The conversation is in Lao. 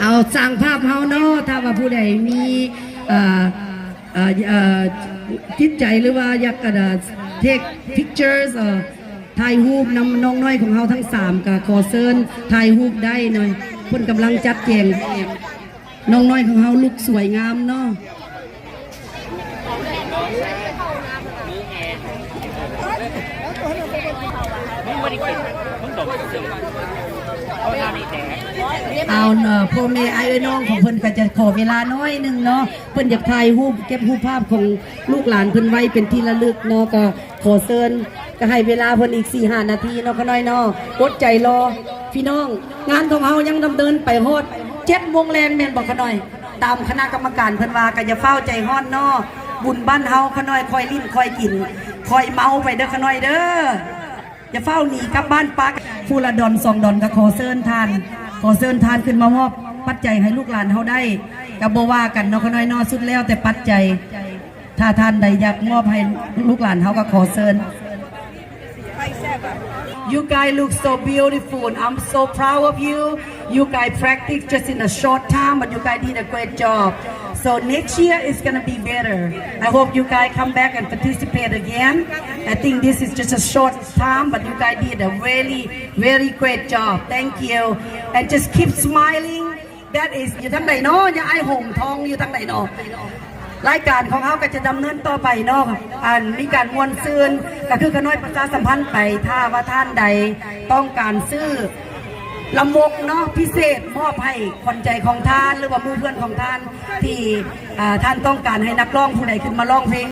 ເອົາ ຊ່າງພາບເຮົາເນາະ ຖ້າວ່າຜູ້ໃດມີ ເອີ ເອີ ເອີ ຈິດໃຈ ຫຼືວ່າຢາກ ເອີ ເທກພິກເຈີ ເອີ ຖ່າຍຮູບນຳນ້ອງນ້ອຍຂອງເຮົາທັງສາມ ກໍຂໍເຊີນຖ່າຍຮູບໄດ້ເນາະ. ເພິ່ນກຳລັງຈັດແຈງ ນ້ອງນ້ອຍຂອງເຮົາລຸກສວຍງາມເນາະ. ເອົາເນາະ ພໍ່ແມ່ອ້າຍເອື້ອຍນ້ອງຂອງເພິ່ນກໍຈະຂໍເວລາໜ້ອຍໜຶ່ງເນາະ ເພິ່ນຢາກຖ່າຍຮູບ ເກັບຮູບພາບຂອງລູກຫຼານເພິ່ນໄວ້ເປັນທີ່ລະລຶກເນາະ ກໍ ຂໍເຊີນ ກໍໃຫ້ເວລາເພິ່ນອີກສີ່ຫ້ານາທີເນາະ ຂະນ້ອຍເນາະ ອົດໃຈລໍ. ພີ່ນ້ອງ ງານຂອງເຮົາຍັງດຳເນີນໄປຮອດເຈັດໂມງແລງແມ່ນບໍ່ຂະນ້ອຍ? ຕາມຄະນະກຳມະການເພິ່ນວ່າ ກໍຢ່າຟ້າວໃຈຮ້ອນເນາະ ບຸນບ້ານເຮົາ ຂະນ້ອຍຄ່ອຍຫຼິ້ນຄ່ອຍກິນ ຄ່ອຍເມົາໄປເດີຂະນ້ອຍເດີ ຢ່າຟ້າວໜີກັບບ້ານປາກ ຜູ້ລະດອນສອງດອນ ກໍຂໍເຊີນທ່ານ ຂໍເຊີນທ່ານຂຶ້ນມາມອບປັດໄຈໃຫ້ລູກຫຼານເຮົາໄດ້ ກໍບໍ່ວ່າກັນເນາະຂະນ້ອຍເນາະ ສຸດແລ້ວແຕ່ປັດໄຈ. ຖ້າທ່ານໃດຢາກມອບໃຫ້ລູກຫຼານເຮົາກໍຂໍເຊີນ. You guys look so beautiful. I'm so proud of you. You guys practice just in a short time, but you guys did a great job. So next year is gonna be better. I hope you guys come back and participate again. I think this is just a short time, but you guys did a really, really great job. Thank you. And just keep smiling. That is ຢູ່ທາງໃດເນາະ ຍາອ້າຍຫົງທອງຢູ່ທາງໃດເນາະ? ລາຍການຂອງເຮົາກໍຈະດຳເນີນຕໍ່ໄປເນາະ ອັນມີການມ່ວນຊື່ນ ກໍຄືຂະນ້ອຍປະຊາສຳພັນໄປ ຖ້າວ່າທ່ານໃດຕ້ອງການຊື້ລຳວົງເນາະ ພິເສດມອບໃຫ້ຂວັນໃຈຂອງທ່ານ ຫຼືວ່າໝູ່ເພື່ອນຂອງທ່ານ ທີ່ ອ່າ ທ່ານຕ້ອງການໃຫ້ນັກຮ້ອງຜູ້ໃດຂຶ້ນມາຮ້ອງເພງ